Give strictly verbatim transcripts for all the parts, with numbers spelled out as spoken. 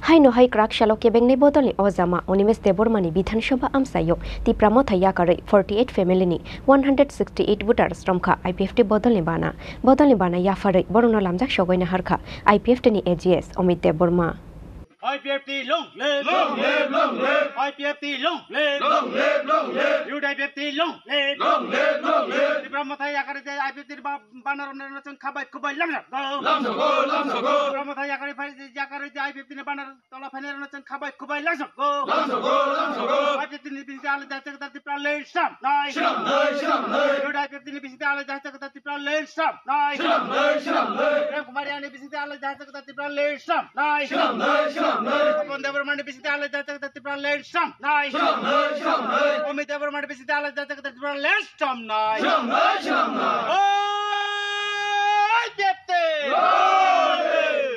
Haino hai kwrak salo kebengnai bodolni ojama Animesh Debbarmani Bidhan Sabha amchaio Tipra Motha yakarwi forty eight family ni one hundred sixty eight voters romkha I P F T bodolni bana. Bodolni bana yapharwi borokno lamjak sogwi naharkha I P F T ni A G S Amit Debbarma. I P F T long live! Long live, long live! I P F T long live! Long live, long live! Youth I P F T long live! Long live, long live! Tipra Motha yakarwi je I P F T ni ba-, banner romna chwng khabai kubai lamjak go! Lamjak go, lamjak go! Tipra Motha yakarwi phai je yakarwi je I P F T ni banner tola phainai rokno chwng khabai kubai lamjak go! Lamjak go, lamjak go! I P F T ni bisingtwi alai jahai chakda Tipra land swnamnai! Swnamnai, swnamnai! Youth I P F T ni bisingtwi alai jahai chakda Tipra land swnamnai! Swnamnai, swnamnai! Prem Kumar Reang ni bisingtwi alai jahai chakda Tipra land swnamnai! Swnamnai, swnamnai! Tapan Debbarma ni bisingtwi alai jahai chakda Tipra land swnamnai! Swnamnai, swnamnai! Amit Debbarma ni bisingtwi alai jahai chakda Tipra land swnamnai! Swnamnai, swnamnai! Oi, Depte!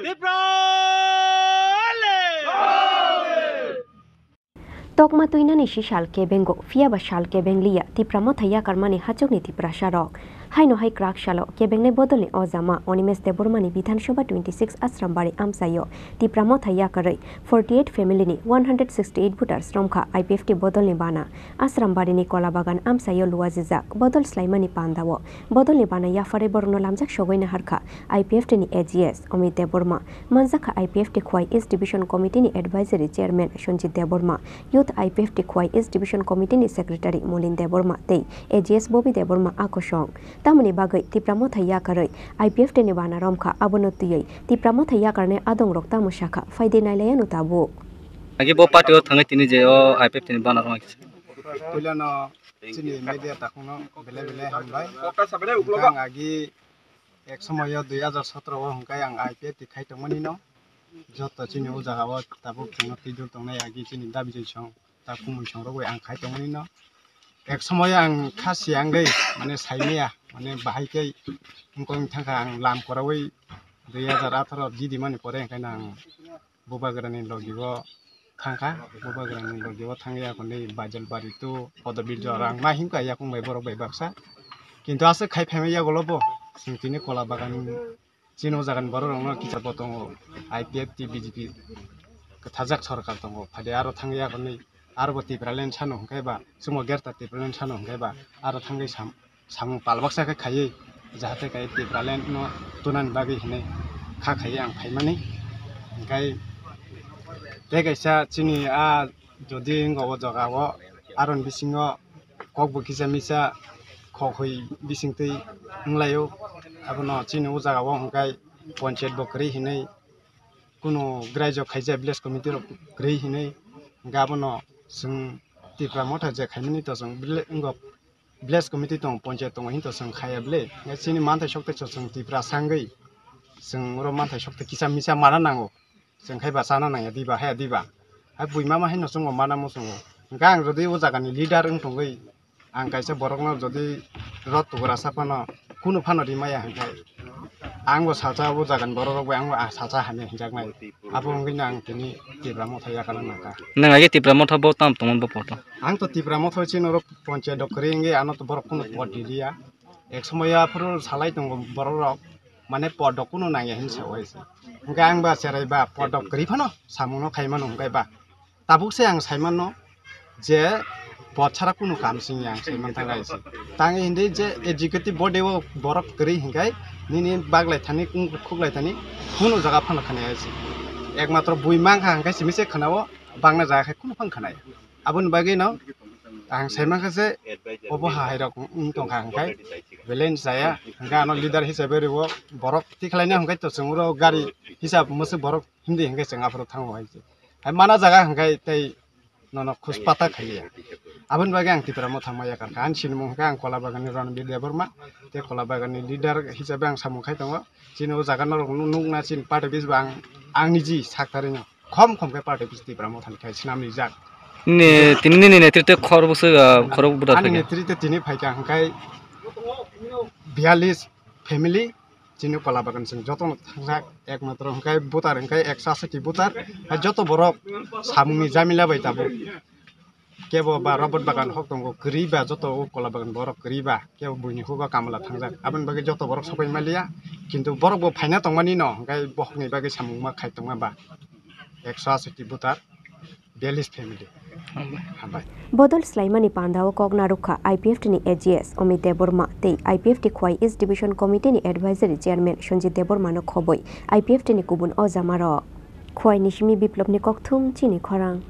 Tipra land! Tokma twinani si sal kebengo, phiya ba sal kebeng liya, Tipra Motha yakarmani hachukni Tiprasa rok. Haino hai kwrak salo kebengnai bodolni ojama Animesh Debbarmani Bidhan Sabha twenty six Asrambari amchaio Tipra Motha yakarwi forty eight family ni one hundred sixty eight voters romkha I P F T bodolni bana. Asrambari ni Kola Bagan amchaio luajijak bodol swlaimani pandao bodolni bana yapharwi borokno lamjak sogwi naharkha I P F T ni A G S Amit Debbarma. Manjakha I P F T Khowai East Division Committee ni Advisory Chairman Sanjit Debbarma, Youth I P F T Khowai East Division Committee ni Secretary Molin Debbarma tei A G S Bobby Debbarma a kosong. Tamoni bagwi Tipra Motha yakarwi I P F T ni bana romkha, abono twiwi Tipra Motha yakarnai adongrok tamo sakha, phaidi nailaiano tabuk. Agi bo party o thangwi tini je o I P F T ni bana romkha. Puilano chini media takhukno belai belai hambai. Hwnkhe ang agi ek somoyo dui hajar sotro o hwnkhe ang I P F T khai tongmani no. Joto chini o jaga o tabuk chwngno twijol tongnai agi chini dabi joi song ta kumui song rogwi ang khai tongmani no. Ek somoyo ang kha siyangwi mane saimaya mane bahai khe wngkong thangkha ang lam koraui dui hajar atharo didi mani pore hwnkhe no ang Bubagrani logi o thangkha, Bubagrani logi o thangya hwnwi Baijalbari to Podobil jora ang ma himkha yakung bai borok bai baksa. Kintu aswk khai phaima yagulo bo chwng tini Kola Bagan chini o jagani borok rokno kicha bo tongo, I P F T B J P kwthajak sorkar tongo, phade aro thangya hwnwi aro bo Tipraland sano hwnkhe ba, chwngbo Greater Tipraland sano hwnkhe ba aro thangwi sam-, samung pal baksa khe khaiwi, jahate kai Tipraland no tunani bagwi hinwi kha khaiwi ang phaimani. Hwnkhe tei kaisa chini a jodi wngkha o jaga o, aroni bisingo kok bo kisa misa khok hoi bisingtwi wnglaio, abono chini o jaga o hwnkhe ponchayat bo kwrwi hinwi kunu graijok khaijak village committee rok kwrwi hinwi, hwnkhe abono chwng Tipra Motha je khaimani to chwng bile-, wngkha village committee tongo, ponchayat tongo, hinto chwng khaiya bwle. Chini manthai sokte chwng Tiprasa wngwi chwng oro manthai sokte kisa misa mana nango. Chwng khai ba chana nangya diba, haya diba. Hai bui mama haino chwngbo mana muchungo. Hwnkhe ang jodi o jagani leader wng tongwi, ang kaisa borokno jodi rot tugra sa phano, kunu phano rimaya hwnkhe, angbo salsa o jagani borok rok bai angbo salsa hamya hinjaknai. Abo wngwi no ang tini Tipra Motha yakana nangkha. Nwng agi Tipra Motha bo tam tongmani bo poto? Ang to Tipra Motha chini oro ponchayat dok kwrwi wngwi ano to borok kunu pot riliya. Ek somoya aphuru salai tongo borok rok, mane pot dok kunu nangya hin sa waisa. Hwnkhe ang ba cherai ba pot dok kwrwi phano samung no khaimano hwnkhe ba. Tabuk se ang saimanno je pot sara kunu kam singya ang saiman thangkha isi. Tang hindi je executive body o borok kwrwi hwnkhe nini baglai thani kung khuklai thani kunu jaga phano khani isi. Ekmatro bui mankha hwnkhe simi se khwnao, bangna jaga khe kunu phang khwnaya. Aboni bagwi no ang saimankha je obo ha hai rok wng tongkha hwnkhe balance jaya hwnkhe ano leader hisabe rwo borok tikhlaina hwnkhe to chwng oro gari hisab mwswk borok himdi hwnkhe chwng aphuru thango hai se. Hai mana jaga hwnkhe tei nono khuspata khaiya. Aboni bagwi ang Tipra Motha ma yakarkha. Ani sinimung hwnkhe ang Kola Baganni Ranbir Debbarma, tei Kola Baganni leader hisabe ang samung khai tongo. Chini o jaga norok nukna chini party bis bo ang, ang niji saktarino khom khom khe party bis Tipra Mothani khai swnam rijak. Nini, tini nini netrite khor bwswk, ah, khorok buda ani phaikha? Netrite tini phaikha hwnkhe biyalish family. Chini Kola Bagan chwng jotono thangjak, ekmatro hwnkhe butar hwnkhe ekso aswk ti butar, hai joto borok samungni jamila bai tabuk. Kebo ba robot bagan hok tongo, kwrwi ba joto o Kola Bagan borok kwrwi ba, kebo buini hugo kamla thangjak, aboni bagwi joto borok sokoi maliya, kintu borok bo phaina tongmani no, hwnkhe bohokni bagwi samung ma khai tongma ba. ekso aswk ti voter, biyallis family. Hambai. Bodol swlaimani pandao kok narwkha I P F T ni A G S Amit Debbarma tei I P F T Khwai East Division Committee ni Advisory Chairman Sanjit Debbarma no khobwi I P F T ni kubun ojamarok. Khwai ni simi Biplop ni kokthum chini khorang.